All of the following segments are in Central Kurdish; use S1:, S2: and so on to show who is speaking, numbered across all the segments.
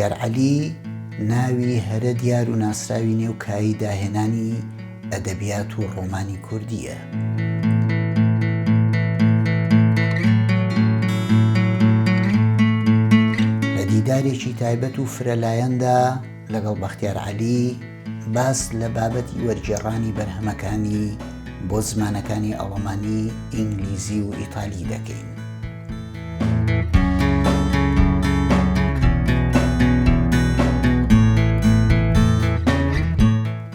S1: بەختیار عەلی ناوی هەرە دیار و ناسراوی نێو کایەی داهێنانی ئەدەبیات و ڕۆمانی کوردییە. لە دیدارێکی تایبەت و فرەلایەندا لەگەڵ بەختیار عەلی باس لە بابەتی وەرگێڕانی بەرهەمەکانی بۆ زمانەکانی ئەڵمانی، ئینگلیزی و ئیتالی دەکەین.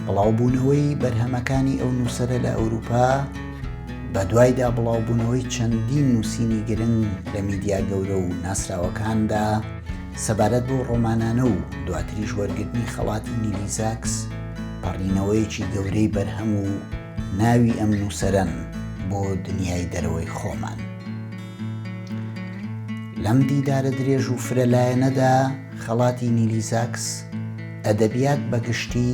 S1: بڵاوبوونەوەی بەرهەمەکانی ئەو نووسەرە لە ئەوروپا، بەدوایدا بڵاوبوونەوەی چەندین نووسینی گرنگ لە میدیا گەورە و ناسراوەکاندا سەبارەت بەو ڕۆمانانە و دواتریش وەرگرتنی خەڵاتی نیلی زاکس، پەڕینەوەیەکی گەورەی بەرهەم و ناوی ئەم نووسەرەن بۆ دنیای دەرەوەی خۆمان. لەم دیدارە درێژ و فرەلایەنەدا خەڵاتی نیلی زاکس، ئەدەبیات بە گشتی،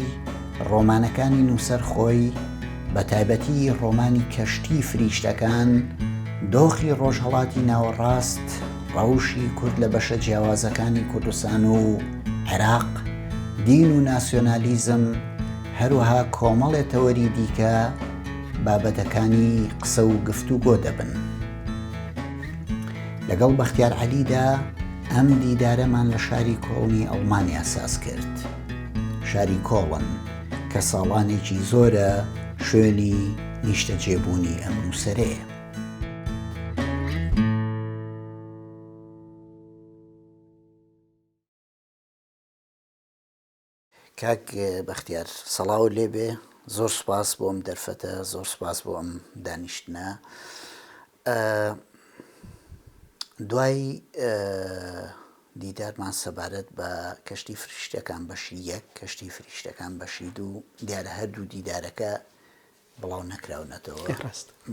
S1: ڕۆمانەکانی نووسەر خۆی، بە تایبەتی ڕۆمانی کەشتیی فریشتەکان، دۆخی ڕۆژهەڵاتی ناوەڕاست، ڕەوشی کورد لە بەشە جیاوازەکانی کوردستان و عێراق، دین و ناسیۆنالیزم، هەروەها کۆمەڵێ تەوەری دیکە بابەتەکانی قسە و گفتوگۆ دەبن. لەگەڵ بەختیار عەلیدا ئەم دیدارەمان لە شاری کۆڵنی ئەڵمانیا ساز کرد. شاری کۆڵن کە ساڵانێکی زۆرە شوێنی نیشتەجێبوونی ئەم نووسەرەیە. کاک بەختیار سەڵاوت لێ بێ زۆر سوپاس بۆ ئەم دەرفەتە زۆر سوپاس بۆ ئەم دانیشتنە دوای دیدارمان سەبارەت بە کەشتی فریشتەکان بەشی یەک کەشتی فریشتەکان بەشی دوو دیارە هەردوو دیدارەکە بڵاو نەکراونەتەوە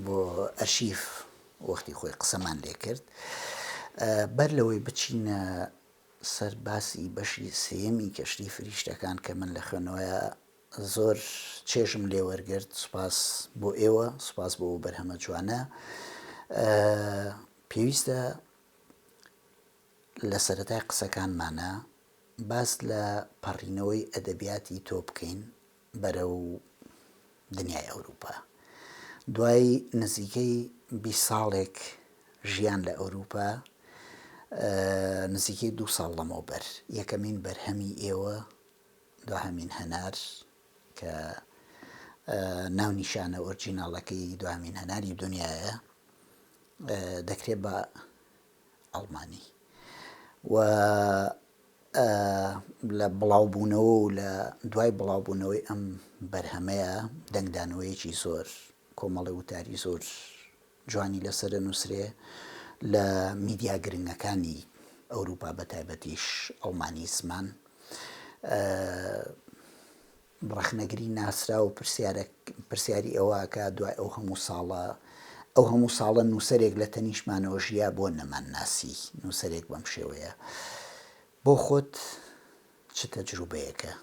S1: بۆ ئەرشیف وەختی خۆی قسەمان لێ کرد بەر لەوەی بچینە سەر باسی بەشی سێیەمی کەشتی فریشتەکان کە من لە خوێندنەوەیا زۆر چێژم لێ وەرگرت سوپاس بۆ ئێوە سوپاس بۆ ئەو بەرهەمە جوانە پێویستە لە سەرەتای قسەکانمانە باس لە پەڕینەوەی ئەدەبیاتی تۆ بکەین بەرەو دنیای ئەوروپا. دوای نزیکەی 20 ساڵێک ژیان لە ئەوروپا، نزیکەی دوو ساڵ لەمەوبەر یەکەمین بەرهەمی ئێوە دواهەمین هەنار کە ناونیشانە ئۆرجیناڵەکەی دواهەمین هەناری دنیایە دەکرێت بە ئەڵمانی و لە بڵاوبوونەوە و لە دوای بڵاوبوونەوەی ئەم بەرهەمەیە دەنگدانەوەیەکی زۆر کۆمەڵی وتاری زۆر جوانی لەسەرە نووسرێ لە میدیا گرنگەکانی ئەوروپا بە تایبەتیش ئەڵمانی زمان ڕەخنەگری ناسراو پرسیارە پرسیاری ئەوە ئەکا دوای ئەو هەموو ساڵە ئەو هەموو ساڵە نووسەرێک لە تەنیشتمانەوە ژیا بۆ نەمانناسی نووسەرێک بەم شێوەیە بۆ خۆت چ تەجروبەیەکە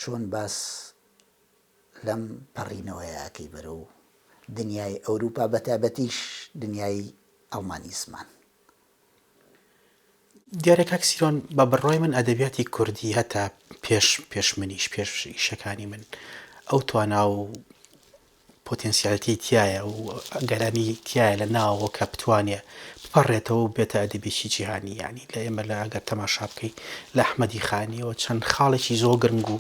S1: چۆن باس لەم پەڕینەوەیە ئەکەی بەرەو دنیای ئەوروپا بەتایبەتیش دنیای ئەڵمانی زمان؟
S2: دیارە کاک سیروان بە بڕوای من ئەدەبیاتی کوردی هەتا پێش پێش منیش پێش ئیشەکانی من ئەو توانا و پۆتێنسیالتی تایە و گەرانی تایە لە ناوەوە کە بتوانێ بپەڕێتەوە و بێتە ئەدەبێکی جیهانی ینی لە ئێمە لە ئەگەر تەماشا بکەی لە ئەحمەدی خانیەوە چەند خاڵێکی زۆر گرنگ و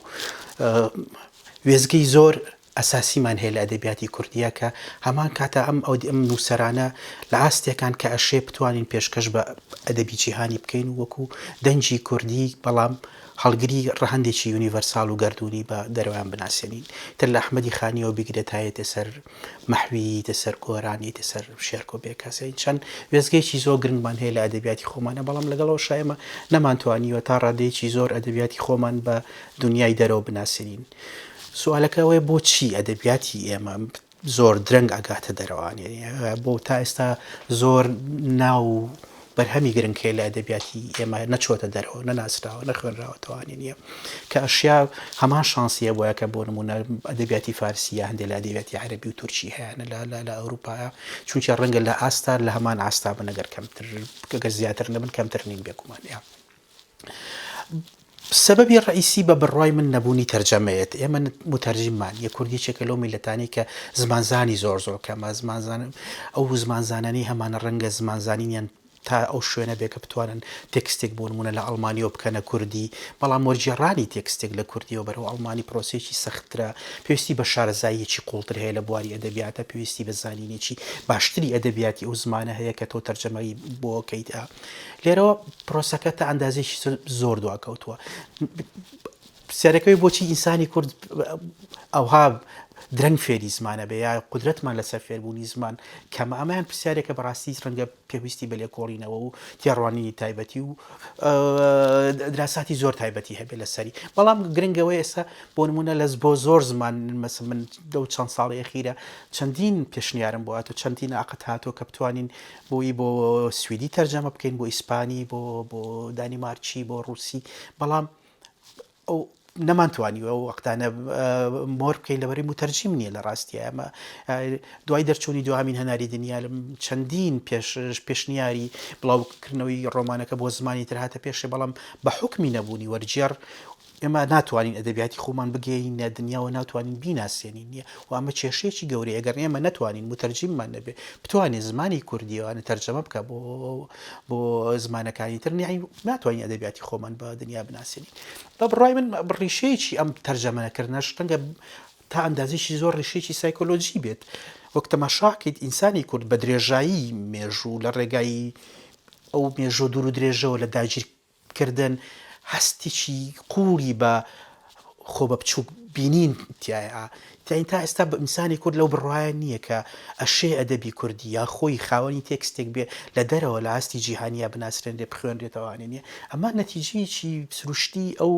S2: وێزگەی زۆر ئەساسیمان هەیە لە ئەدەبیاتی کوردییا کە هەمان کاتا ئەم ئەم نووسەرانە لە ئاستێکان کە ئەشێ بتوانین پێشکەش بە ئەدەبی جیهانی بکەین و وەکوو دەنگی کوردی بەڵام هەڵگری ڕەهەندێکی یونیڤەرساڵ و گەردوونی بە دەرەوەیان بناسێنین. تر لە ئەحمەدی خانییەوە بیگرە تا یەتە سەر مەحوی، یەتە سەر گۆران، یەتە سەر شێرکۆ بێکەس. یانی چەند وێستگەیەکی زۆر گرنگمان هەیە لە ئەدەبیاتی خۆمانە بەڵام لەگەڵ ئەوەشا ئێمە نەمانتوانیوە تا ڕادەیەکی زۆر ئەدەبیاتی خۆمان بە دونیای دەرەوە بناسێنین. سوالەکە ئەوەیە بۆچی ئەدەبیاتی ئێمە زۆر درەنگ ئەگاتە دەرەوان بۆ تا ئێستا زۆر ناو و بەرهەمی گرنگ هەیە لە ئەدەبیاتی ئێمە نەچۆتە دەرەوە نەناسراوە نەخوێنراوەتەوانی نییە کە ئەشیا هەمان شانسی هەبووە کە بۆ نمونە ئەدەبیاتی فارسی یا هەندێک لە ئەدەبیاتی عەرەبی و تورکی هەیە لە لە لە ئەوروپایە چونکە ڕەنگە لە ئاستا لە هەمان ئاستا بن ئەگەر کەمتر گەر زیاتر نەبن کەمتر نین بێگومان یا. سەبەبی ڕەئیسی بە بڕوای من نەبوونی تەرجەمەیەت، ئێمە موتەرجیممان نیە، کورد یەکێکە لەو میللەتانەی کە زمانزانی زۆر زۆر کەمە، زمانزان ئەو زمانزانانەی هەمانە ڕەنگە زمانزانینیان تا ئەو شوێنە بێ کە بتوانن تێکستێک بۆ نموونە لە ئەڵمانیەوە بکەنە کوردی، بەڵام وەرگێڕانی تێکستێک لە کوردیەوە بەرەو ئەڵمانی پرۆسەیەکی سەختترە، پێویستی بە شارەزاییەکی قووڵتر هەیە لە بواری ئەدەبیاتە، پێویستی بە زانینێکی باشتری ئەدەبیاتی ئەو زمانە هەیە کە تۆ تەرجەمەی بۆ کەیت. لێرەوە پرۆسەکە تا ئەندازەیەکی زۆر دواکەوتووە. پرسیارەکەی بۆچی ئینسانی کورد ئەوها درەنگ فێری زمانە بێ یا قودرەتمان لەسەر فێربوونی زمان کەمە ئەمەیان پرسیارێکە بەڕاستی ڕەنگە پێویستی بە لێکۆڵینەوە و تێڕوانینی تایبەتی و دراساتی زۆر تایبەتی هەبێ لەسەری بەڵام گرنگەوەی ئێستا بۆ نمونە لەس بۆ زۆر زمان مەسە من لەو چەند ساڵی ئەخیرە چەندین پێشنیارم بۆ هاتوو چەندین عقد هاتووە کە بتوانین بۆی بۆ سویدی تەرجەمە بکەین بۆ ئیسپانی بۆ بۆ دانیمارکی بۆ ڕوسی بەڵام ئەو نەمانتوانیوە ئەو وەختانە مۆر بکەین لەبەری متەرجیم نییە لە ڕاستیە ئەمە دوای دەرچوونی دوامین هەناری دنیا لەم چەندین پێش پێشنیاری بڵاوکردنەوەی ڕۆمانەکە بۆ زمانی تر هاتە پێشێ بەڵام بە حکمی نەبوونی وەرگێڕ ئێمە ناتوانین ئەدەبیاتی خۆمان بگەیەنینە دنیا و ناتوانین بیناسێنین نیە و ئەمە کێشەیەکی گەورەیە گەر ئێمە نەتوانین موتەرجیممان نەبێ بتوانێ زمانی کوردیەوانە تەرجەمە بکە بۆ بۆ زمانەکانی تر نیعی ناتوانین ئەدەبیاتی خۆمان بە دنیا بناسێنین بە بڕای من ڕیشەیەکی ئەم تەرجەمە نەکردنەش ڕەنگە تا ئەندازێکی زۆر ڕیشەیەکی سایکۆلۆژی بێت وەک تەماشاکەیت ئینسانی کورد بە درێژایی مێژوو لە ڕێگای ئەو مێژوو دوور و درێژەوە لە داگیر کردن هەستێکی قووڵی بە خۆ بە بچووک بینین تایە تاین تا ئێستا بە ئینسانی کورد لەو بڕوایە نییە کە ئەشێ ئەدەبی کوردی یا خۆی خاوەنی تێکستێک بێ لە دەرەوە لە ئاستی جیهانیا بناسرێنرێ بخوێنرێتەوانێ نییە ئەمە نەتیجەیەکی سروشتی ئەو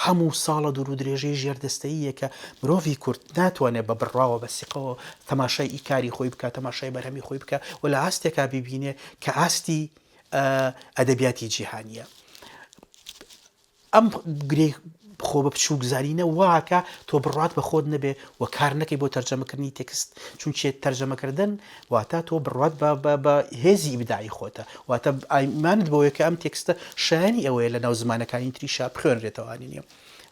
S2: هەموو ساڵە دوور و درێژەی ژێردەستەییە کە مرۆڤی کورد ناتوانێت بە بڕواوە بە سیقەوە تەماشای ئیکاری خۆی بکات تەماشای بەرهەمی خۆی بکە و لە ئاستێکا ببینێ کە ئاستی ئەدەبیاتی جیهانییە. ئەم گرێ خۆ بە بچووک زانینە واکە تۆ بڕوات بە خۆت نەبێ و کار نەکەی بۆ تەرجەمەکردنی تێکست چونچێ تەرجەمەکردن واتە تۆ بڕوات بە هێزی ئیبداعی خۆتە واتە ئایمانت بەوەیە کە ئەم تێکستە شایانی ئەوەیە لە ناو زمانەکانی تریشا بخوێنرێتەوانی نییە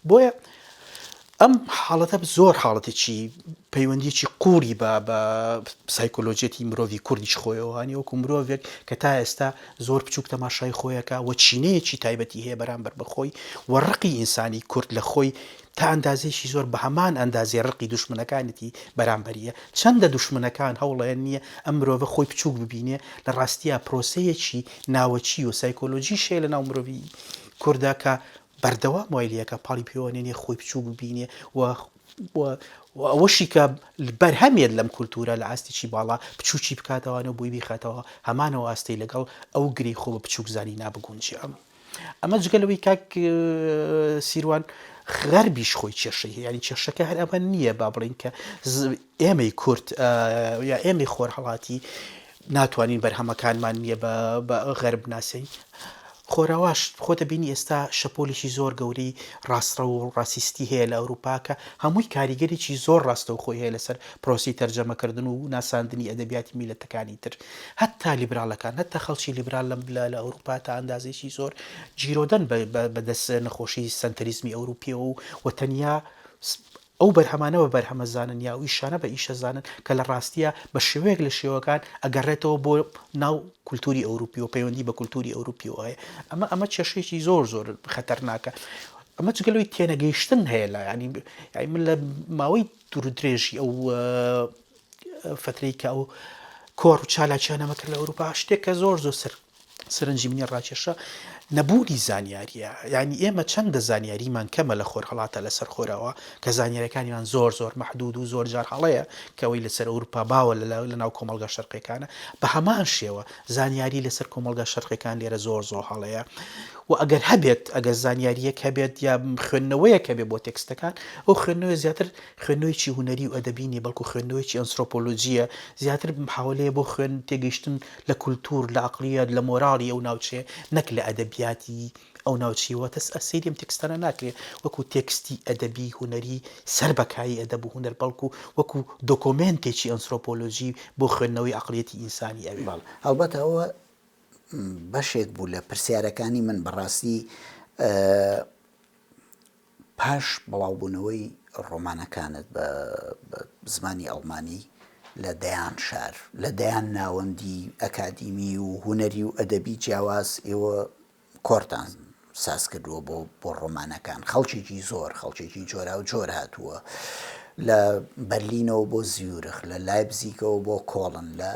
S2: بۆیە ئەم حاڵەتە زۆر حاڵەتێکی پەیوەندیەکی قوڵی بە بە سایکۆلۆژیەتی مرۆڤی کوردیش خۆیەوە هەنی وەکو مرۆڤێک کە تا ئێستا زۆر بچووک تەماشای خۆیەکە و چینەیەکی تایبەتی هەیە بەرامبەر بە خۆی و ڕقی ئینسانی کورد لە خۆی تا ئەندازەیەکی زۆر بە هەمان ئەندازەی ڕقی دوشمنەکانیتی بەرامبەریە چەندە دوشمنەکان هەوڵیان نییە ئەم مرۆڤە خۆی بچووک ببینێ لە ڕاستیا پرۆسەیەکی ناوەکی و سایکۆلۆژیش هەیە لە ناو مرۆڤی کوردا کە بەردەوام وای لێکا پاڵی پێوە نێنێ خۆی بچووک ببینێ و و ئەوەشی کە بەرهەمێت لەم کولتوورە لە ئاستێکی باڵا بچووکی بکاتەوانە و بۆی بیخاتەوە هەمانەوە ئاستەی لەگەڵ ئەو گرێی خۆ بە بچووک زانی نابگونجێ ئەم ئەمە جگە لەوەی کاک سیروان غەربیش خۆی کێشەی هەیە یانی کێشەکە هەر ئەمە نییە با بڵین کە ئێمەی کورد یا ئێمەی خۆرهەڵاتی ناتوانین بەرهەمەکانمان نییە بە غەرب بناسێین. خۆراواش خۆ دەبینی ئێستا شەپۆلێکی زۆر گەورەی ڕاستڕەو و ڕاسیستی هەیە لە ئەوروپا کە هەمووی کاریگەریی زۆر ڕاستەوخۆی هەیە لەسەر پرۆسەی تەرجەمەکردن و ناساندنی ئەدەبیاتی میللەتەکانی تر. هەتا لیبرالەکان، هەتا خەڵکی لیبرال لەم لە ئەوروپا تا ئەندازەیەکی زۆر گیرۆدەن بە دەست نەخۆشی سەنتەریزمی ئەوروپییەوە و تەنیا ئەو بەرهەمانە بە بەرهەمە زانن یا ئەو ئیشانە بە ئیشە زانن کە لە ڕاستیا بە شێوەیەک لە شێوەکان ئەگەڕێتەوە بۆ ناو کولتوری ئەوروپی و پەیوەندی بە کولتوری ئەوروپیەوە هەیە. ئەمە ئەمە کێشەیەکی زۆر زۆر خەتەرناکە. ئەمە جگە لەوەی تێنەگەیشتن هەیە لە یانی یانی من لە ماوەی دوور و درێژی ئەو فەترەی کە ئەو کۆڕ و چالاکیانەمە کرد لە ئەوروپا شتێک کە زۆر زۆر سەر سەرنجی منی ڕاکێشا نەبوونی زانیاریە یانی ئێمە چەندە زانیاریمان کەمە لە خۆرهەڵاتە لەسەر خۆراوا کە زانیاریەکانیمان زۆر زۆر مەحدود و زۆر جار هەڵەیە کە ئەوەی لەسەر ئەوروپا باوە لە ناو کۆمەڵگا شەرقیەکانە بە هەمان شێوە زانیاری لەسەر کۆمەڵگا شەرقیەکان لێرە زۆر زۆر هەڵەیە و ئەگەر هەبێت ئەگەر زانیاریەک هەبێت یا خوێندنەوەیەک هەبێت بۆ تێکستەکان ئەو خوێندنەوەی زیاتر خوێندنەوەیەکی هونەری و ئەدەبی نیە بەڵکو خوێندنەوەیەکی ئەنسرۆپۆلۆجیە زیاتر محاولەیە بۆ خوێن تێگەیشتن لە کولتوور، لە عەقڵیەت، لە مۆراڵی ئەو ناوچەیە نەک لە ئەدەبیاتی ئەو ناوچەیە واتە سەیری ئەم تێکستانە ناکرێ وەکو تێکستی ئەدەبی هونەری سەر بە کایەی ئەدەب و هونەر بەڵکو وەکو دۆکۆمێنتێکی ئەنسرۆپۆلۆجی بۆ خوێندنەوەی عەقڵیەتی ئینسانی ئەوێ.
S1: بەڵێ هەڵبەتە ئەوە بەشێک بوو لە پرسیارەکانی من بەڕاستی. پاش بڵاوبوونەوەی ڕۆمانەکانت بە زمانی ئەڵمانی لە دەیان شار، لە دەیان ناوەندی ئەکادیمی و هونەری و ئەدەبی جیاواز ئێوە کۆڕتان ساز کردووە بۆ بۆ ڕۆمانەکان، خەڵکێکی زۆر، خەڵکێکی جۆراوجۆر هاتووە، لە بەرلینەوە بۆ زیورخ، لە لایپزیگەوە بۆ کۆڵن، لە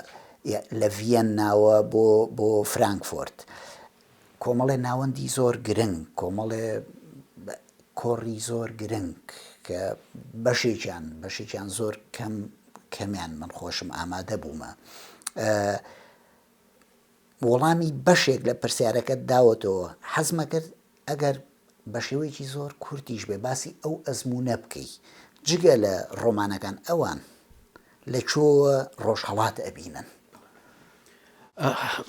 S1: لە ڤیەنناوە بۆ بۆ فرانکفۆرت. کۆمەڵێ ناوەندی زۆر گرنگ، کۆمەڵێ کۆڕی زۆر گرنگ کە بەشێکیان بەشێکیان زۆر کەم کەمیان من خۆشم ئامادە بوومە. وەڵامی بەشێک لە پرسیارەکەت داوەتەوە، حەزمە کرد ئەگەر بە شێوەیەکی زۆر کورتیش بێ باسی ئەو ئەزموونە بکەی جگە لە ڕۆمانەکان ئەوان لە کوێوە ڕۆژهەڵات ئەبینن؟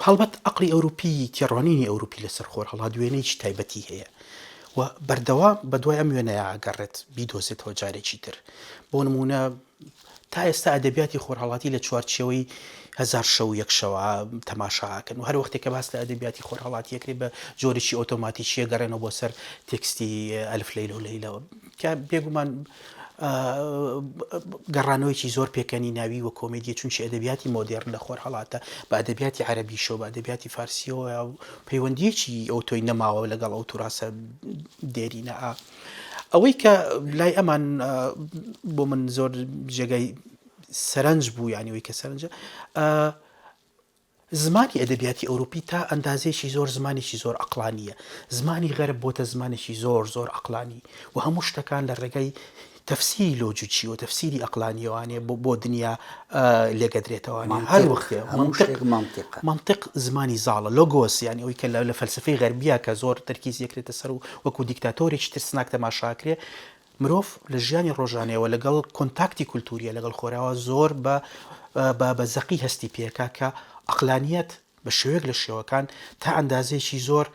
S2: هەڵبەت عەقڵی ئەوروپی، تێڕوانینی ئەوروپی لەسەر خۆرهەڵات وێنەیەکی تایبەتی هەیە و بەردەوام بەدوای ئەم وێنەیە ئەگەڕێت بیدۆزێتەوە جارێکی تر. بۆ نموونە تا ئێستا ئەدەبیاتی خۆرهەڵاتی لە چوارچێوەی هەزار شەو و یەک شەوە تەماشا ئەکەن و هەر وەختێک کە باس لە ئەدەبیاتی خۆرهەڵاتی ئەکرێ بە جۆرێکی ئۆتۆماتیکی ئەگەڕێنەوە بۆ سەر تێکستی ئەلف لەیلە و لەیلەوە کە بێگومان گەڕانەوەیەکی زۆر پێکەنیناوی و کۆمێدیە چونکی ئەدەبیاتی مۆدێرن لە خۆرهەڵاتە بە ئەدەبیاتی عەرەبیشەوە بە ئەدەبیاتی فارسیەوە پەیوەندیەکی ئەوتۆی نەماوە لەگەڵ ئەو توراسە دێرینە ئەوەی کە لای ئەمان بۆ من زۆر جێگای سەرنج بوو یانی ئەوەی کە سەرنجە زمانی ئەدەبیاتی ئەوروپی تا ئەندازەیەکی زۆر زمانێکی زۆر عەقڵانییە. زمانی غەرب بۆتە زمانێکی زۆر زۆر عەقڵانی و هەموو شتەکان لە ڕێگای تەفسیری لۆجیکی و تەفسیری ئەقڵانییەوانێ بۆ دنیا لێگەدرێتەوانێ. هەر وەختێ
S1: هەموو شتێک مەنتیقە.
S2: مەنتیق زمانی زاڵە. لۆگۆس یانی ئەوەی کە لە فەلسەفەی غەربییە کە زۆر تەرکیزی ئەکرێتە سەر و وەکوو دیکتاتۆرێکی ترسناک تەماشا ئەکرێ، مرۆڤ لە ژیانی ڕۆژانەیەوە لەگەڵ کۆنتاکتی کولتووریە لەگەڵ خۆراوا زۆر بە بە بە زەقی هەستی پێکا کە عەقلانیەت بە شێوەیەک لە شێوەکان تا ئەندازەیەکی زۆر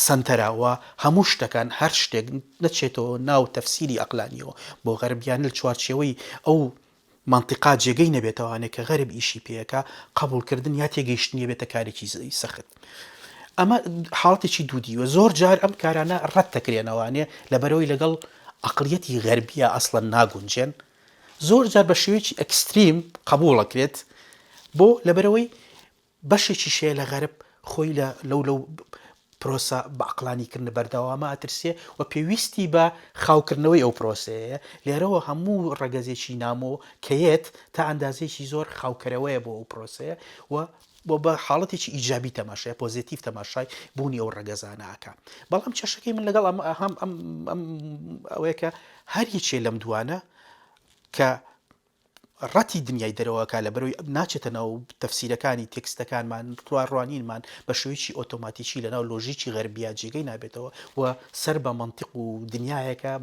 S2: سەنتەرە و هەموو شتەکان هەر شتێک نەچێتەوە ناو تەفسیری عەقلانیەوە بۆ غەرب یان لە چوارچێوەی ئەو مەنتیقا جێگەی نەبێتەوانێ کە غەرب ئیشی پێ ئەکا، قەبووڵ کردن یا تێگەیشتنی ئەبێتە کارێکی سەخت. ئەمە حاڵەتێکی دوودیوە. زۆر جار ئەم کارانە ڕەت دەکرێنەوانێ لەبەرئەوەی لەگەڵ عەقڵیەتی غەربییا ئەسڵەن ناگونجێن. زۆر جار بە شێوەیەکی extreme قەبووڵ ئەکرێت. بۆ؟ لەبەرئەوەی بەشێکیش هەیە لە غەرب خۆی لە لەو لەو پرۆسە بە عەقڵانی کردنە بەردەوامە ئەترسێ و پێویستی بە خاوکردنەوەی ئەو پرۆسەیەیە، لێرەوە هەموو ڕەگەزێکی نامۆ کە یەت تا ئەندازەیەکی زۆر خاوکەرەوەیە بۆ ئەو پرۆسەیە و بۆ بە حاڵەتێکی ئیجابی تەماشای پۆزێتیڤ تەماشای بوونی ئەو ڕەگەزانە ئەکا. بەڵام کێشەکەی من لەگەڵ ئەم ئەم ئەم ئەم ئەوەیە کە هەر یەکێ لەم دوانە کە ڕەتی دنیای دەرەوە ئەکا لەبەرئەوەی ناچێتە ناو تەفسیرەکانی تێکستەکانمان ڕوانینمان بە شێوەیەکی ئۆتۆماتیکی لەناو لۆژیکی غەربیا جێگەی نابێتەوە و سەر بە مەنتیق و دنیایەکە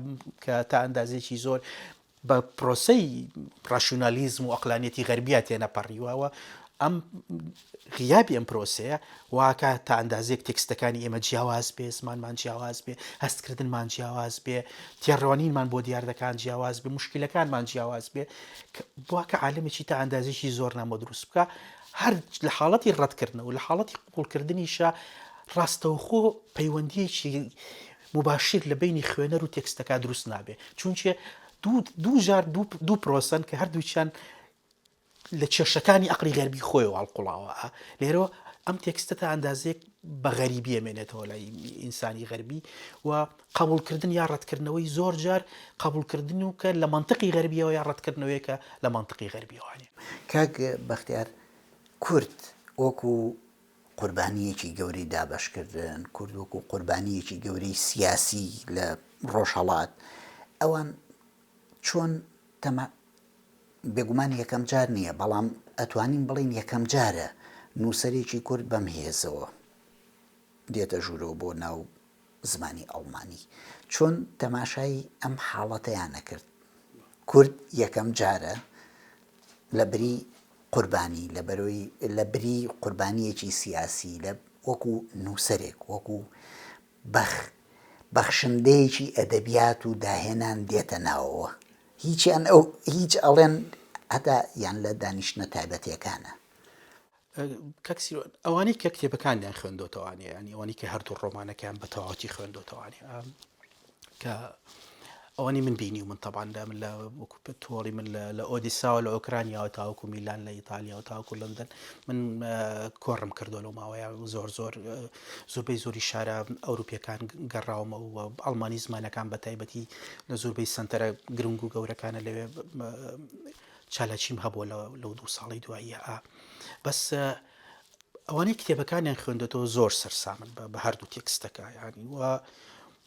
S2: کە تا ئەندازەیەکی زۆر بە پرۆسەی ڕاشیونالیزم و ئەقلانیەتی غەربیا تێنەپەڕیوە و ئەم غیابی ئەم پرۆسەیە واکا تا ئەندازەیەک تێکستەکانی ئێمە جیاواز بێ، زمانمان جیاواز بێ، هەستکردنمان جیاواز بێ، تێڕوانینمان بۆ دیاردەکان جیاواز بێ، موشکیلەکانمان جیاواز بێ، واکە عالەمێکی تا ئەندازەیەکی زۆر نامۆ دروست بکا. هەر لە حاڵەتی ڕەتکردنەوە و لە حاڵەتی قبوڵکردنیشا ڕاستەوخۆ پەیوەندییەکی موباشیر لە بەینی خوێنەر و تێکستەکە دروست نابێ. چونکێ دوو جار دوو پرۆسەن کە هەردووکیان لە کێشەکانی ئەقڵی غەربی خۆیەوە هەڵقوڵاوە. لێرەوە ئەم تێکستە تا ئەندازەیەک بە غەریبی ئەمێنێتەوە لای ئینسانی غەربی و قبوڵکردن یا ڕەتکردنەوەی زۆر جار قبوڵکردن و کە لە مەنتقی غەربیەوە یا ڕەتکردنەوەیەکە لە مەنتقی غەربیەوە.
S1: کاک بەختیار کورد وەکو قوربانییەکی گەورەی دابەشکردن، کورد وەکو قوربانییەکی گەورەی سیاسی لە ڕۆژهەڵات، ئەوان چۆن تەما بێگومان یەکەم جار نییە، بەڵام ئەتوانین بڵێین یەکەم جارە نووسەرێکی کورد بەم هێزەوە دێتە ژوورەوە بۆ ناو زمانی ئەڵمانی. چۆن تەماشای ئەم حاڵەتەیان ئەکرد؟ کورد یەکەم جارە لە بری قوربانی، لە بەرۆی لە بری قوربانییەکی سیاسی لە وەکوو نووسەرێک، وەکوو بەخ بەخشندەیەکی ئەدەبیات و داهێنان دێتە ناوەوە. هیچیان ئەو هیچ ئەڵێن هەتا یان لە دانیشتنە تایبەتیەکانە.
S2: کاک سیروان ئەوانەی کە کتێبەکانیان خوێندۆتەوانێ یانی ئەوانەی کە هەردوو ڕۆمانەکەیان بە تەواوەتی خوێندۆتەوانێ. کە ئەوەنی من بینی و من تەبان لە من لە وەکو تۆڵی من لە ئۆدیساوە لە ئۆکرانیاوە تاوەکو میلان لە ئیتالیا و تاوەکو لەندەن من کۆڕم کردو لەو ماوەیە زۆر زۆر زۆربەی زۆری شارە ئەوروپیەکان گەڕاومە و ئەڵمانی زمانەکان بە تایبەتی لە زۆربەی سنتەرە گرنگ و گەورەکانە لەوێ چالاکیم هەبووە لەو دوو ساڵی دواییە بەس ئەوانەی کتێبەکانیان خوێندێتەوە زۆر سەرسامن بە هەردوو تێکستەکە یانی و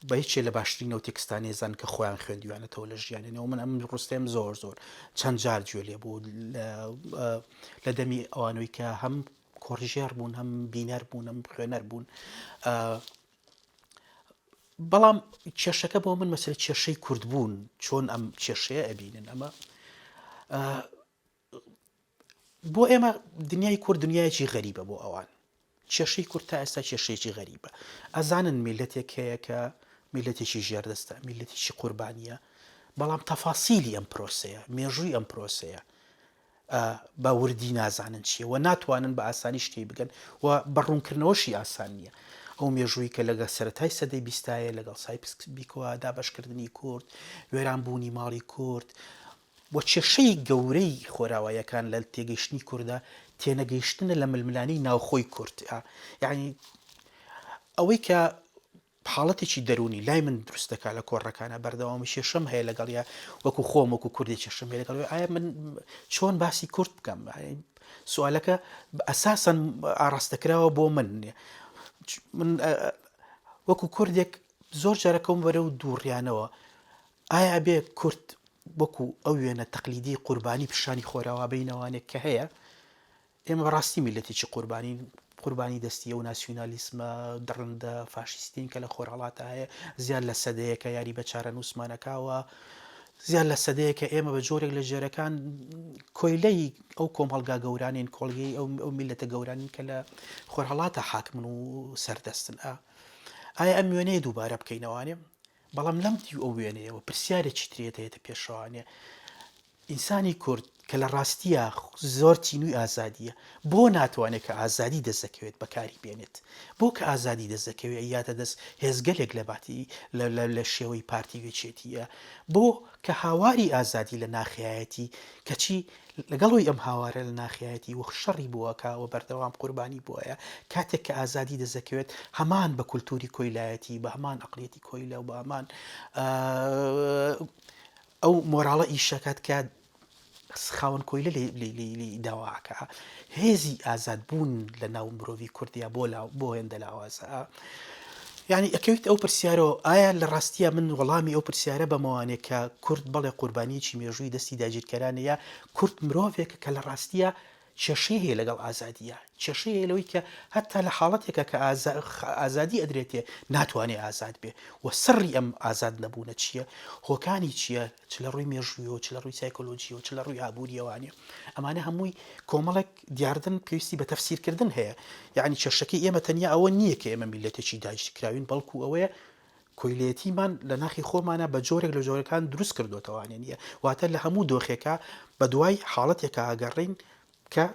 S2: بە هیچێ لە باشترین ئەو تێکستانەی زان کە خۆیان خوێندویانەتەوە لە ژیانەوە من ئەم ڕستەیەم زۆر زۆر چەند جار گوێ لێ بوو لە دەمی ئەوانەی کە هەم کۆڕژێر بوون هەم بینەر بوون هەم خوێنەر بوون بەڵام کێشەکە بۆ من مەسەر کێشەی کوردبوون چۆن ئەم کێشەیە ئەبینن ئەمە بۆ ئێمە دنیای کورد دنیایەکی غەریبە بۆ ئەوان کێشەی کورد تا ئێستا کێشەیەکی غەریبە ئەزانن میلەتێک هەیە کە میلەتێکی ژێردەستە میلەتێکی قوربانیە بەڵام تەفاسیلی ئەم پرۆسەیە مێژووی ئەم پرۆسەیە بە وردی نازانن چییە و ناتوانن بە ئاسانی شتی بگەن و بە ڕوونکردنەوەشی ئاسان نییە ئەو مێژووی کە لەگە سەرەتای سەدەی بیستایە لەگەڵ سایکس بیکۆ دابەشکردنی کورد وێران بوونی ماڵی کورد و کێشەی گەورەی خۆراواییەکان لە تێگەیشتنی کوردە تێنەگەیشتنە لە ململانێی ناوخۆی کورد یعنی ئەوەی کە حاڵەتێکی دەروونی لای من دروست دەکات لە کۆڕەکانە بەردەوام کێشەم هەیە لەگەڵیا وەکو خۆم وەکو کوردی کێشەم هەیە لەگەڵ ئایا من چۆن باسی کورد بکەم سوالەکە ئەساسەن ئاراستەکراوە بۆ من من وەکو کوردێک زۆر جارەکەم بەرەو دووڕیانەوە ئایا ئەبێ کورد وەکو ئەو وێنە تەقلیدیەی قوربانی پیشانی خۆراوا بەینەوانێک کە هەیە، ئێمە بەڕاستی میللەتێکی قوربانین، قوربانی دەستی ئەو ناسیونالیسمە دڕندە فاشیستین کە لە خۆرهەڵاتا هەیە، زیاد لە سەدەیەکە یاری بە چارەنووسمان ئەکا و زیاد لە سەدەیەکە ئێمە بە جۆرێک لە جۆرەکان کۆیلەی ئەو کۆمەڵگا گەورانین، کۆڵگەی ئەو میللەتە گەورانین کە لە خۆرهەڵاتا حاکمن و سەردەستن. ئایا ئەم وێنەیە دووبارە بکەینەوانێ؟ بەڵام لەم دیو ئەو وێنەیەوە پرسیارێکی تر دێتە پێشەوانێ، ئینسانی کورد کە لە ڕاستییا زۆر تینووی ئازادییە، بۆ ناتوانێت کە ئازادی دەست دەکەوێت بەکاری بێنێت؟ بۆ کە ئازادی دەست دەکەوێت ئەیاتە دەست هێزگەلێک لە باتی لە شێوەی پارتی و یەکێتییە؟ بۆ کە هاواری ئازادی لە ناخیایەتی کەچی لەگەڵ ئەوەی ئەم هاوارە لە ناخیایەتی و شەڕی بۆ ئەکا و بەردەوام قوربانی بۆ ئەیا، کاتێک کە ئازادی دەست دەکەوێت هەمان بە کولتووری کۆیلایەتی، بە هەمان ئەقڵیەتی کۆیلە و بە هەمان ئەو مۆراڵە ئیش ئەکات کە خاوەن کۆیلە لێی داوا ئەکا. هێزی ئازادبوون لە ناو مرۆڤی کوردیا بۆ بۆ هێندە لاوازە؟ یانی ئەکەویتە ئەو پرسیارەوە ئایا لە ڕاستییا من وەڵامی ئەو پرسیارە بەمەوانێ کە کورد بەڵێ قوربانییەکی مێژووی دەستی داگیرکەرانە یا کورد مرۆڤێکە کە لە ڕاستییا کێشەی هەیە لەگەڵ ئازادییا کێشەی هەیە لەوەی کە هەتا لە حاڵەتێکا کە ئازادی ئەدرێتێ ناتوانێ ئازاد بێ و سڕی ئەم ئازاد نەبوونە چییە هۆکانی چییە چ لە ڕووی مێژوویەوە چ لە ڕووی سایکۆلۆژیەوە چ لە ڕووی ئابووریەوانە ئەمانە هەمووی کۆمەڵێک دیاردن پێویستی بە تەفسیرکردن هەیە یعنی کێشەکەی ئێمە تەنیا ئەوە نییە کە ئێمە میللەتێکی داگیرکراوین بەڵکو ئەوەیە کۆیلەتیمان لە ناخی خۆمانە بە جۆرێک لە جۆرەکان دروست کردوێتەوانێ نییە واتە لە هەموو دۆخێکە بە دوای حاڵەتێکە ئەگەڕین کە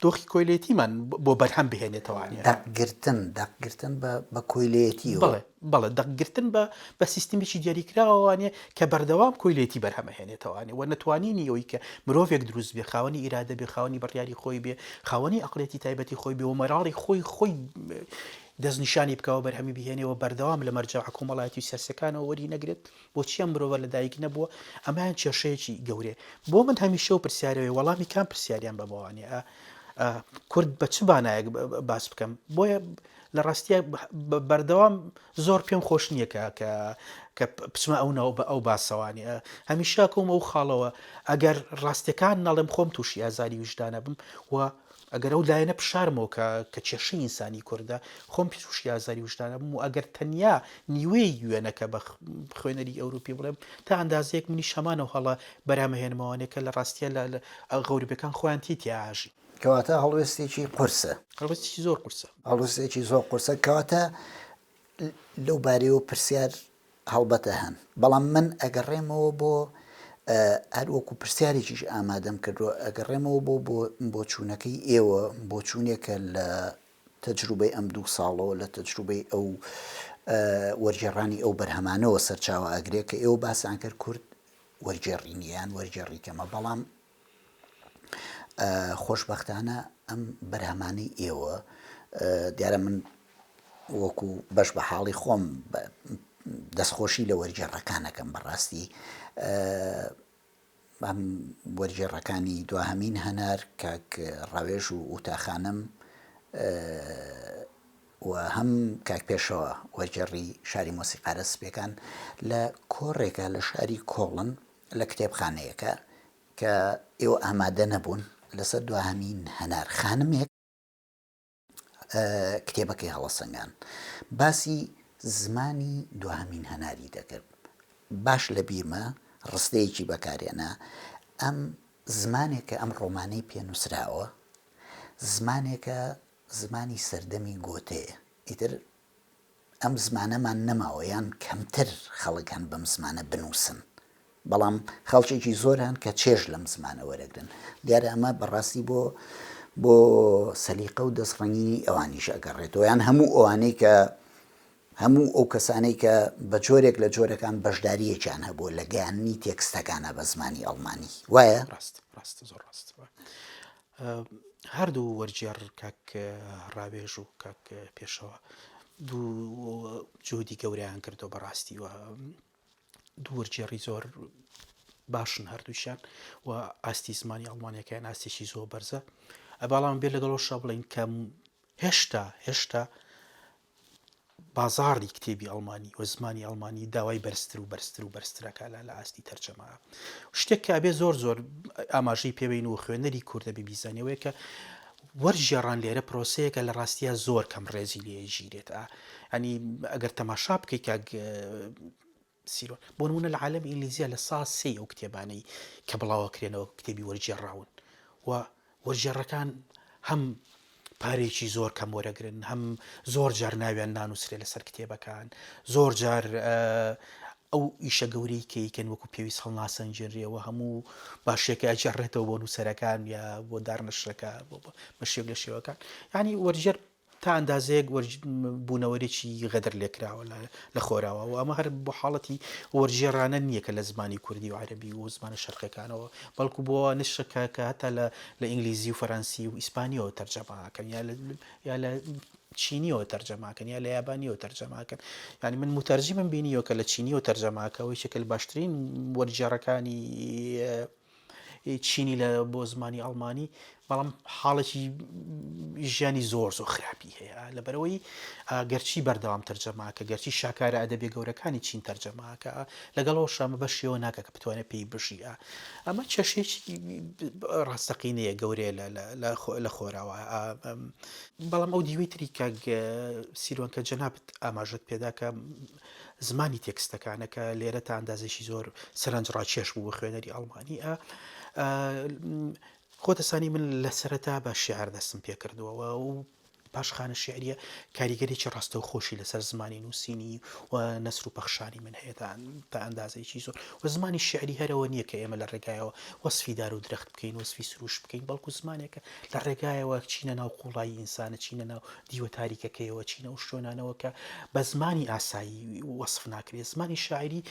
S2: دۆخی کۆیلێتیمان بۆ بەرهەم بهێنێتەوانێ.
S1: دەقگرتن، دەقگرتن بە بە کۆیلەیەتیەوە.
S2: بەڵێ، بەڵێ، دەقگرتن بە بە سیستمێکی دیاریکراوەوانێ کە بەردەوام کۆیلێتی بەرهەم ئەهێنێتەوانێ و نەتوانینی ئەوەی کە مرۆڤێک دروست بێ، خاوەنی ئیرادە بێ، خاوەنی بڕیاری خۆی بێ، خاوەنی ئەقڵیەتی تایبەتی خۆی بێ و مۆراڵی خۆی خۆی دەستنیشانی بکا و بەرهەمی بهێنێ و بەردەوام لە مەرجەعە کۆمەڵایەتی و سیاسیەکانەوە وەری نەگرێت. بۆچی ئەم مرۆڤە لەدایک نەبووە؟ ئەمەیان کێشەیەکی گەورەیە. بۆ من هەمیشە و پرسیارەوەی وەڵامی کام پرسیاریان بەمەوانێ ئا کورد بە چ بانایەک باس بکەم؟ بۆیە لە ڕاستیە بەردەوام زۆر پێم خۆش نییە کە کە کە بچمە ئەو ناو بە ئەو باسەوانێ هەمیشە کەوم ئەو خاڵەوە ئەگەر ڕاستیەکان نەڵێم خۆم تووشی ئازاری ویژدانە بم و ئەگەر ئەو لایەنە بشارمەوە کە کە کێشەی ئینسانی کوردە، خۆم تووشی ئازاری ویژدانە بووم و ئەگەر تەنیا نیوەی وێنەکە بە خوێنەری ئەوروپی بڵێم، تا ئەندازەیەک منیش هەمان ئەو هەڵە بەرامەهێنمەوانێ کە لە ڕاستیا لە غەوربەکان خۆیان تێی تیا ئاژین.
S1: کەواتە هەڵوێستێکی قورسە.
S2: هەڵوێستێکی زۆر قورسە.
S1: هەڵوێستێکی زۆر قورسە. کەواتە لەو بارەیەوە پرسیار هەڵبەتە هەن، بەڵام من ئەگەڕێمەوە بۆ هەر وەکو پرسیارێکیش ئامادەم کردووە، ئەگەڕێمەوە بۆ بۆچوونەکەی ئێوە، بۆچوونێکە لە تەجروبەی ئەم دوو ساڵەوە، لە تەجروبەی ئەو وەرگێڕانی ئەو بەرهەمانەوە سەرچاوە ئەگرێ کە ئێوە باسان کرد کورد وەرگێڕی نییە یان وەرگێڕی کەمە بەڵام خۆشبەختانە ئەم بەرهەمانەی ئێوە دیارە من وەکو بەش بە حاڵی خۆم دەستخۆشی لە وەرگێڕەکانەکەم بەڕاستی ئەم وەرگێڕەکانی دواهەمین هەنار کاک ڕاوێژ و ئوتاخانم و هەم کاک پێشەوە وەرگێڕی شاری مۆسیقارە سپیەکان لە کۆڕێکە لە شاری کۆڵن لە کتێبخانەیەکە کە ئێوە ئامادە نەبوون لەسەر دواهەمین هەنار خانمێک کتێبەکەی هەڵەسەنگان باسی زمانی دواهەمین هەناری دەکرد باش لە بیرمە ڕستەیەکی بەکارێنا ئەم زمانێکە ئەم ڕۆمانەی پێ نووسراوە زمانێکە زمانی سەردەمی گۆتەیە ئیتر ئەم زمانەمان نەماوە یان کەمتر خەڵک هەن بەم زمانە بنووسن بەڵام خەڵکێکی زۆر هەن کە چێژ لەم زمانە وەرەگرن دیارە ئەمە بەڕاستی بۆ بۆ سەلیقە و دەستڕەنگینی ئەوانیش ئەگەڕێتەوە یان هەموو ئەوانەی کە هەموو ئەو کەسانەی کە بە جۆرێک لە جۆرەکان بەشداریەکیان هەبووە لە گەیاندنی تێکستەکانە بە زمانی ئەڵمانی وایە؟
S2: ڕاست ڕاست زۆر ڕاست هەردوو وەرگێڕ کاک ڕاوێژ و کاک پێشەوە دوو جهودی گەورەیان کردو بەڕاستی و دوو وەرگێڕی زۆر باشن هەردووشیان و ئاستی زمانی ئەڵمانیەکەیان ئاستێکی زۆر بەرزە بەڵام بێ لەگەڵەوەشا بڵین کە هێشتا هێشتا بازاڕی کتێبی ئەڵمانی و زمانی ئەڵمانی داوای بەرزتر و بەرزتر و بەرزترەکە لە لە ئاستی تەرجەمە. شتێک کە ئەبێ زۆر زۆر ئاماژەی پێ بەین و خوێنەری کورد ئەبێ بیزانێ ئەوەیە کە وەرگێڕان لێرە پرۆسەیەکە لە ڕاستیا زۆر کەم ڕێزی لێ ئەگیرێت. یانی ئەگەر تەماشا بکەی کاک سیرۆن بۆ نموونە لە عالەمی ئینگلیزیا لە سا سێی ئەو کتێبانەی کە بڵاوەکرێنەوە کتێبی وەرگێڕاون و وەرگێڕەکان هەم پارێکی زۆر کەم وەرەگرن هەم زۆر جار ناویان نانووسرێ لەسەر کتێبەکان زۆر جار ئەو ئیشە گەورەی کە یکەن وەکو پێویست هەڵناسەنگێنرێەوە هەموو باشێکە ئەگەڕێتەوە بۆ نووسەرەکان یا بۆ دارنەشرەکە بۆ بە شێک لە شێوەکان ینی وەرگێر تا ئەندازەیەک بوونەوەرێکی غەدر لێکراوە لە خۆراوا و ئەمە هەر بۆ حاڵەتی وەرگێڕانە نییە کە لە زمانی کوردی و عەرەبی و زمانە شەرقیەکانەوە بەڵکو بۆ ئەوانەشە کە کە هەتا لە لە ئینگلیزی و فەرەنسی و ئیسپانیەوە تەرجەمە ئەکەن یا لە یا لە چینیەوە تەرجەمە ئەکەن یا لە یابانیەوە تەرجەمە ئەکەن یانی من موتەرجیمم بینیوە کە لە چینیەوە تەرجەمە ئەکا و یەکێکە لە باشترین وەرگێڕەکانی چینی لە بۆ زمانی ئەڵمانی بەڵام حاڵێکی ژیانی زۆر زۆر خراپی هەیە لەبەرەوەی گەرچی بەردەوام تەرجەماکە گەرچی شاکارە ئەدەبی گەورەکانی چین تەرجەماکە لەگەڵەوە شامە بە شێوە ناکە کە بتوانێت پێی بژی ئەمە کێشەیەکی ڕاستەقینەیە گەورەیە لە خۆراوە بەڵام ئەو دیوەی تری کاک سیروان کە جەنابت ئاماژەت پێدا کە زمانی تێکستەکانە کە لێرە تا ئەندازێکی زۆر سەرنجڕاکێش بوو بۆ خوێنەری ئەڵمانی ئە خۆتەسانی من لە سەرەتا بە شیعر دەستم پێکردووە و پاشخانە شیعریە کاریگەرێکی ڕاستەوخۆشی لەسەر زمانی نووسینی و نەسر و پەخشانی من هەیە تا ئەندازەیەکی زۆر و زمانی شیعری هەرەوە نییە کە ئێمە لە ڕێگایەوە وەسفی دار و درەخت بکەین وەسفی سروش بکەین بەڵکو زمانێکە لە ڕێگایەوە چینە ناو قوڵایی ئینسانە چینە ناو دیوە تاریکەکەیەوە چینە ئەو شوێنانەوە کە بە زمانی ئاسایی وەسف ناکرێت زمانی شاعری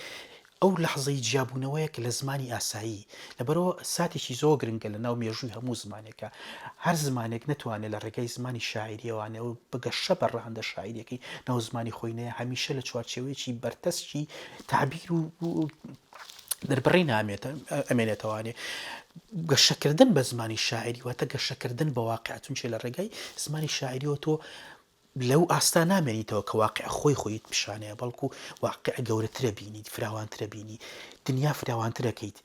S2: ئەو لەحزەی جیابوونەوەیە کە لە زمانی ئاسایی لەبەرئەوە ساتێکی زۆر گرنگە لە ناو مێژووی هەموو زمانێکا هەر زمانێک نەتوانێت لە ڕێگای زمانی شاعیریەوانێ و بگەشە بە ڕەهەندە شاعیریەکەی ناو زمانی خۆی نەیە هەمیشە لە چوارچێوەیەکی بەرتەسکی تەعبیر و دەربڕین ئەمێنێتەوانێ گەشەکردن بە زمانی شاعیری واتە گەشەکردن بە واقع چونچێ لە ڕێگای زمانی شاعیریەوە تۆ لەو ئاستە نامێنیتەوە کە واقع خۆی خۆیت پیشانەیە بەڵکو واقع گەورەترە بینیت فراوانترە بینی دنیا فراوانترەکەیت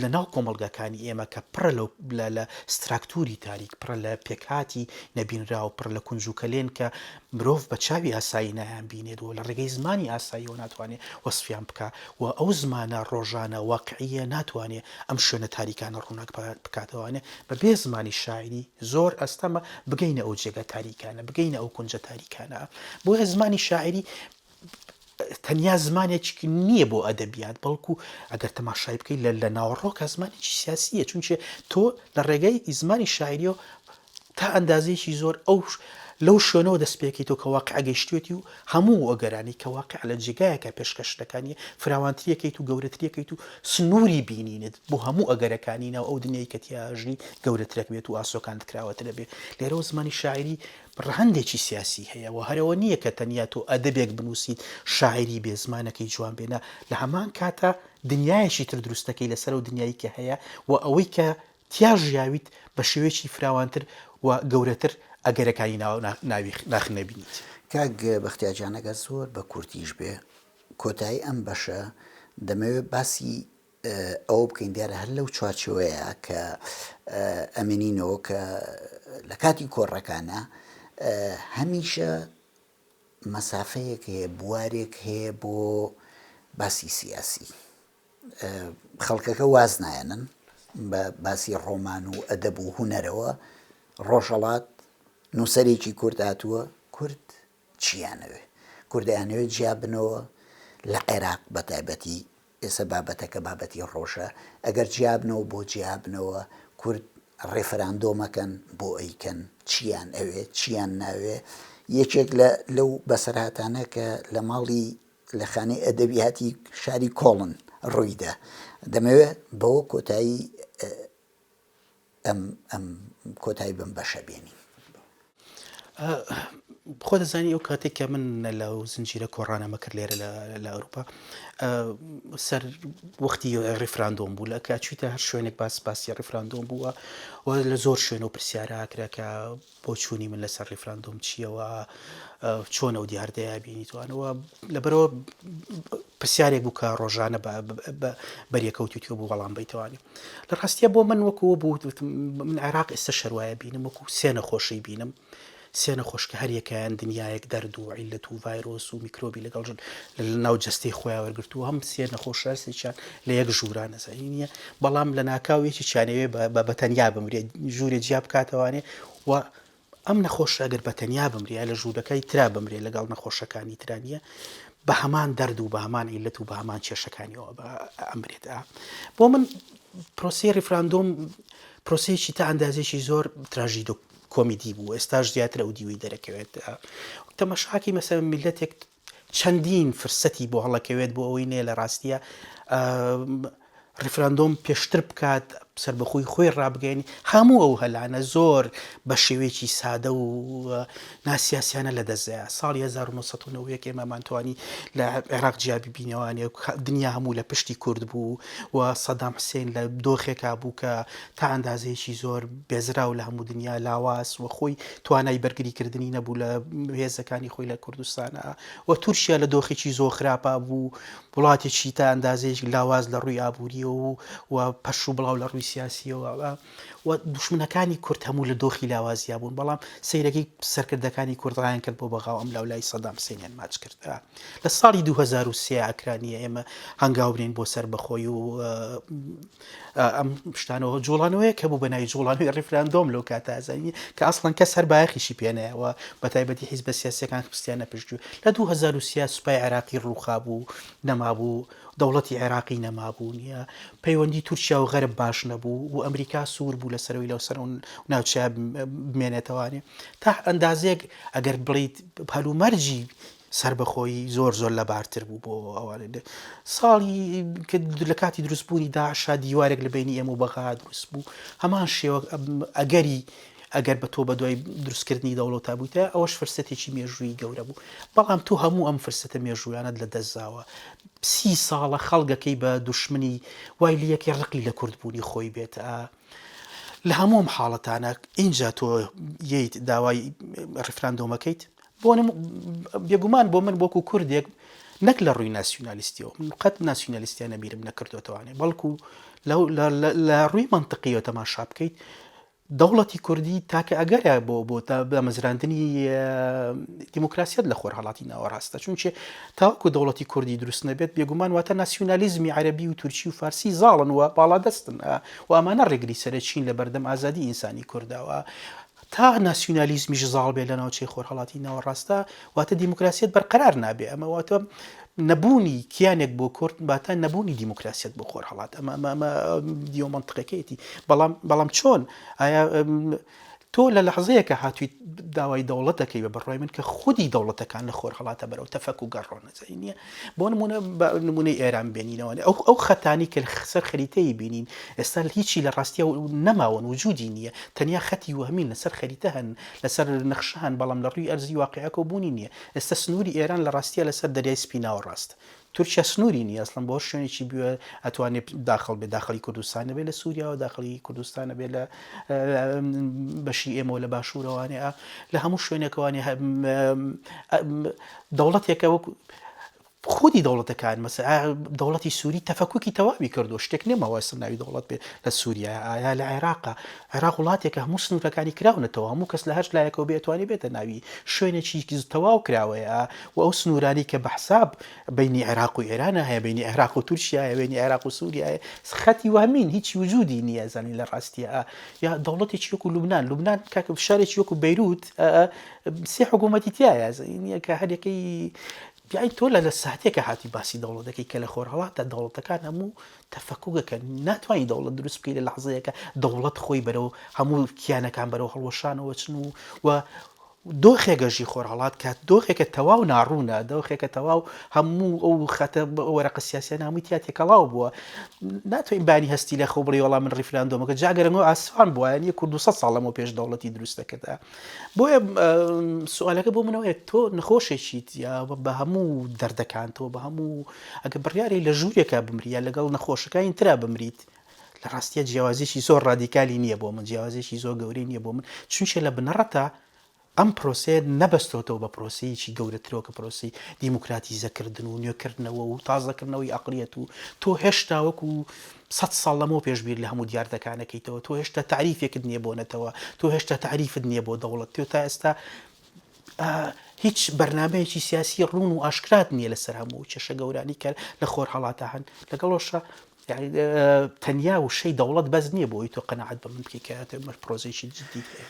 S2: لە ناو کۆمەڵگاکانی ئێمە کە پڕە لەو لە لە ستراکتوری تاریک پڕە لە پێکهاتی نەبینراو پڕ لە کونج و کەلێن کە مرۆڤ بە چاوی ئاسایی نایان بینێت و لە ڕێگەی زمانی ئاساییەوە ناتوانێ وەسفیان بکا و ئەو زمانە ڕۆژانە واقعییە ناتوانێ ئەم شوێنە تاریکانە ڕووناک بکاتەوانێ بە بێ زمانی شاعیری زۆر ئەستەمە بگەینە ئەو جێگا تاریکانە بگەینە ئەو کونجە تاریکانە بۆیە زمانی شاعیری تەنیا زمانێک نییە بۆ ئەدەبیات بەڵکو ئەگەر تەماشای بکەیت لە لە ناوەڕۆکە زمانێکی سیاسیە چونچێ تۆ لە ڕێگەی زمانی شاعریەوە. تا ئەندازەیەکی زۆر ئەو لەو شوێنەوە دەست پێکەیتەوە کە واقع گەیشتوێتی و هەموو ئەگەرانی کە واقع لە جێگایەکە پێشکەش دەکانی فراوانتریەکەیت و گەورەتریەکەیت و سنووری بینینت بۆ هەموو ئەگەرەکانی ناو ئەو دنیای کە تیا ئەژی گەورەترەک بێت و ئاسۆکانت کراوەترە بێ. لێرەوە زمانی شاعیری ڕەهەندێکی سیاسی هەیە و هەر ئەوە نییە کە تەنیا تۆ ئەدەبێک بنووسیت شاعیری بێ زمانەکەی جوان بێ نا لە هەمان کاتا دنیایەکی تر دروست دەکەی لەسەر ئەو دنیای کە هەیە و ئەوەی کە تیا ژیاویت بە شێوەیەکی فراوانتر و گەورەتر ئەگەرەکانی ناو ناوی ناخ نەبینیت.
S1: کاک بەختیار جان ئەگەر زۆر بە کورتیش بێ کۆتایی ئەم بەشە دەمەوێت باسی ئەوە بکەین دیارە هەر لەو چوارچێوەیە کە ئەمێنینەوە کە لە کاتی کۆڕەکانە هەمیشە مەسافەیەک هەیە بوارێک هەیە بۆ باسی سیاسی خەڵکەکە واز نایەنن بە باسی ڕۆمان و ئەدەب و هوەرەوە ڕۆژەڵات نووسەرێکی کورد هاتووە کورد چیانەوێ کورد ئەیانەوێت جیا بنەوە لە عێراق بە تایبەتی ئێستا بابەتەکە بابەتی ڕۆژە ئەگەر جیابنەوە بۆ جیابنەوە کورد ڕێفراندۆمەکەن بۆ ئەیکەن چیان ئەوێ چیان ناوێ یەکێک لە لەو بەسەرهاتانە کە لە ماڵی لە خانەی ئەدەبیاتی شاری کۆڵن ڕوویدا دەمەوێت بەوە کۆتایی ئەم ئەم کۆتایی بەم بەشە بێنین.
S2: خۆ دەزانی ئەو کاتێک کە من لە زنجیرە کۆڕانەمە کرد لێرە لە ئەوروپا سەر وەختی ڕیفراندۆم بوو لە کە چیتە هەر شوێنێک باس باسی ڕیفراندۆم بووە و لە زۆر شوێن و پرسیارە کرا کە بۆچوونی من لەسەر ڕیفراندۆم چییەوە چۆن ئەو دیاردەیە بینیتوانەوە لەبەرەوە پرسیارێک بوو کە ڕۆژانە بەریەکەوتوتیەوە بوو وەڵام بیتوانی لە ڕاستیە بۆ من وەکو بوو من عێراق ئێستا شەروایە بینم وەکو سێ نەخۆشی بینم سێ نەخۆش کە هەریەکەیان دنیایەک دەرد و عیلەت و ڤایرۆس و میکرۆبی لەگەڵ ژن لە ناو جەستەی خۆیان وەرگرتووە هەم سێ نەخۆش هەرسێکیان لە یەک ژوورا نەزانی نییە بەڵام لە ناکاو یەکێکیانەوێ بە تەنیا بمرێت ژوورێ جیا بکاتەوانێ و ئەم نەخۆشە گەر بە تەنیا بمرێ یا لە ژوورەکەی ترا بمرێ لەگەڵ نەخۆشەکانی ترا نییە بە هەمان دەرد و بە هەمان عیلەت و بە هەمان کێشەکانیەوە ئەمرێت بۆ من پرۆسی ڕیفراندۆم پرۆسەیەکی تا ئەندازێکی زۆر تراژیدۆ کۆمیدی بوو ئێستاش زیاتر ئەو دیوەی دەرەکەوێت تەمەشاکی مەسە میلەتێک چەندین فرسەتی بۆ هەڵەکەوێت بۆ ئەوەی نێ لە ڕاستیە ڕیفراندۆم پێشتر بکات سەربەخۆی خۆی ڕابگەیەنی هەموو ئەو هەلانە زۆر بە شێوەیەکی سادە و ناسیاسیانە لە دەستدایە ساڵی 1991 ئێمەمان توانی لە عێراق جیا ببینەوانێ دنیا هەموو لە پشتی کورد بوو و سەدام حسێن لە دۆخێکا بوو کە تا ئەندازەیەکی زۆر بێزراو لە هەموو دنیا لاواز و خۆی توانای بەرگریکردنی نەبوو لە هێزەکانی خۆی لە کوردستانە و تورکیا لە دۆخێکی زۆر خراپا بوو وڵاتێکی تا ئەندازەیەک لاواز لە ڕووی ئابووریەوە و پەرش و بڵاو لە ڕووی سیاسیەوە و دوشمنەکانی کورد هەموو لە دۆخی لاوازیا بوون بەڵام سەیرەکەی سەرکردەکانی کورد ڕایان کرد بۆ بەغا و ئەم لاولای سەدام حسێنیان ماچ کرد لە ساڵی 2023 ئەکرانیە ئێمە هەنگاو بنێین بۆ سەربەخۆی و ئەم شتانەوە جوڵانەوەیە کە بوو بە ناوی جوڵانەوەی ڕیفراندۆم لەو کاتە ئازانی کە ئەسڵەن کەس هەر بایەخیشی پێنەیەوە بە تایبەتی حیزبە سیاسیەکان خستیانە پشتگوێ لە 2003 سوپای عێراقی ڕووخابوو نەمابوو دەوڵەتی عێراقی نەمابوو نییە پەیوەندی تورکیا و غەرب باش نەبوو و ئەمریکا سوور بوو لەسەرەوەی لەو سەر ناوچەیە بمێنێتەوانێ تا ئەندازەیەک ئەگەر بڵیت هەلومەرجی سەربەخۆیی زۆر زۆر لەبارتر بوو بۆ ئەوانە ساڵی لە کاتی دروستبوونی داعشا دیوارێک لە بینی ئێمە و بەغا دروست بوو هەمان شێوە ئەگەری ئەگەر بە تۆ بە دوای دروستکردنی دەوڵەتا بوویتە ئەوەش فرسەتێکی مێژووی گەورە بوو بەڵام تۆ هەموو ئەم فرسەتە مێژوویانت لە دەستداوە سی ساڵە خەڵگەکەی بە دوشمنی وای لەکەی ڕقی لە کوردبوونی خۆی بێت لە هەموو ئەم حاڵەتانە ئینجا تۆ یەیت داوای ڕیفراندۆمەکەیت بۆ بێگومان بۆ من وەکو کوردێک نەک لە ڕووی ناسیونالیستیەوە من قەت ناسیونالیستیانە بیرم نەکردوێتوانێ بەڵکو لە ڕووی منطقیەوە تەماشا بکەیت دەوڵەتی کوردی تاکە ئەگەرە بۆ بۆ دامەزراندنی دیموکراسیەت لە خۆرهەڵاتی ناوەڕاستە چونچێ تاوەکو دەوڵەتی کوردی دروست نەبێت بێگومان واتە ناسیونالیزمی عەرەبی و تورکی و فارسی زاڵن و باڵادەستن و ئەمانە ڕێگری سەرەکین لە بەردەم ئازادی ئینسانی کوردەوە تا ناسیونالیزمیش زاڵ بێت لە ناوچەی خۆرهەڵاتی ناوەڕاستە واتە دیموکراسیەت بەرقەرار نابێ ئەمە واتە نەبوونی کیانێک بۆ کورد واتە نەبوونی دیموکراسیەت بۆ خۆرهەڵات ئەمە ئەمە ئەمە دیۆ مەنتقەکەیەتی بەڵام بەڵام چۆن ئایا. تۆ لە لەحزەیەکا هاتوویت داوای دەوڵەت دەکەی بە بڕوای من کە خودی دەوڵەتەکان لە خۆرهەڵاتە بەرەو تەفەک و گەڕۆن زەی نییە بۆ نمونە بە نمونەی ئێران بێنینەوە ئەو ئەو خەتانی کە سەر خەریتەی بینین ئێستا هیچی لە ڕاستیە نەماون وجودی نییە تەنیا خەتی وەهمین لەسەر خەریتە هەن لەسەر نەخشە هەن بەڵام لە ڕووی ئەرزی واقعەکە بوونی نییە ئێستا سنووری ئێران لە ڕاستیە لەسەر دەریای سپی ناوەڕاست تورکیا سنووری نییە ئەسڵەن بۆ هەر شوێنێکی بوێ ئەتوانێ داخڵ بێ داخڵی کوردستان نەبێ لە سووریاوە داخڵی کوردستان نەبێ لە بەشی ئێمەوە لە باشوورەوانێ لە هەموو شوێنێکوانێ دەوڵەتێکە وەکو خودی دەوڵەتەکان مەسە دەوڵەتی سووری تەفەکوکی تەواوی کردو شتێک نەماوە ئێستا ناوی دەوڵەت بێت لە سووریا ئایا لە عێراقا عێراق وڵاتێکە هەموو سنوورەکانی کراونەتەوە هەموو کەس لە هەر لایەکەوە بێتوانێ بێتە ناوی شوێنێکی تەواو کراوەیە و ئەو سنوورانەی کە بە حساب بەینی عێراق و ئێرانە هەیە بەینی عێراق و تورکیا هەیە بەینی عێراق و سووریا هەیە خەتی وەهمین هیچ وجودی نییە زانین لە ڕاستیە یا دەوڵەتێکی وەکو لوبنان لوبنان کاکە شارێکی وەکو بەیروت سێ حکوومەتی تایە نییە کە هەریەکەی یانی تۆ لە لە ساتێکە هاتی باسی دەوڵەت دەکەی کە لە خۆرهەڵاتە دەوڵەتەکان هەموو تەفەکوکەکەن ناتوانانی دەوڵەت دروست بکەی لە لەحزەیەکە دەوڵەت خۆی بەرەو هەموو کیانەکان بەرەو هەڵوەشانەوە چن و و دۆخێکە ژی خۆرهەڵات کە دۆخێکە تەواو ناڕوونە، دۆخێکە تەواو هەموو ئەو خەتە وەرەقە سیاسیانە هەمووی تیا تێکەڵاو بووە. ناتوانین بانی هەستی لە خۆ بڵێ وەڵا من ڕیفراندۆمەکە جا گەر ئەمە ئاسان بووایە نیە کورد 200 ساڵ لەمەو پێش دەوڵەتی دروست دەکردا. بۆیە سوالەکە بۆ منەوەیە تۆ نەخۆشێکیت یا بە هەموو دەردەکانتەوە بە هەموو ئەگە بڕیاری لە ژوورێکا بمری یا لەگەڵ نەخۆشەکانی ترا بمریت لە ڕاستییا جیاوازیەکی زۆر ڕادیکالی نییە بۆ من، جیاوازیەکی زۆر گەورەی نییە بۆ من، چونکە لە بنەڕەتا ئەم پرۆسەیە نەبەستۆتەوە بە پرۆسەیەکی گەورەترەوە کە پرۆسەی دیموکراتیزەکردن و نوێکردنەوە و تازەکردنەوەی ئەقڵیەت و تۆ هێشتا وەکو سەد ساڵ لەمەو پێش بیر لە هەموو دیاردەکان ئەکەیتەوە، تۆ هێشتا تەعریفێکت نییە بۆ نەتەوە، تۆ هێشتا تەعریفت نییە بۆ دەوڵەت، تۆ تا ئێستا هیچ بەرنامەیەکی سیاسی ڕوون و ئاشکرات نییە لەسەر هەموو کێشە گەورانی کە لە خۆرهەڵاتە هەن لەگەڵەوەشا تەنیا وشەی دەوڵەت بەس نییە بۆ ئەوی تۆ قەناعەت بە من بکەی کە ئەمە پرۆزێکی جدی هەیە.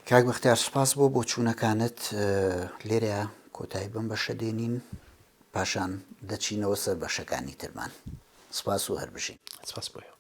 S1: کاک بەختیار سوپاس بۆ بۆچوونەکانت لێرەیا کۆتایی بەم بەشە دێنین پاشان دەچینەوە سەر بەشەکانی ترمان سپاس و هەر بژین.
S2: سپاس بۆ ئێوە.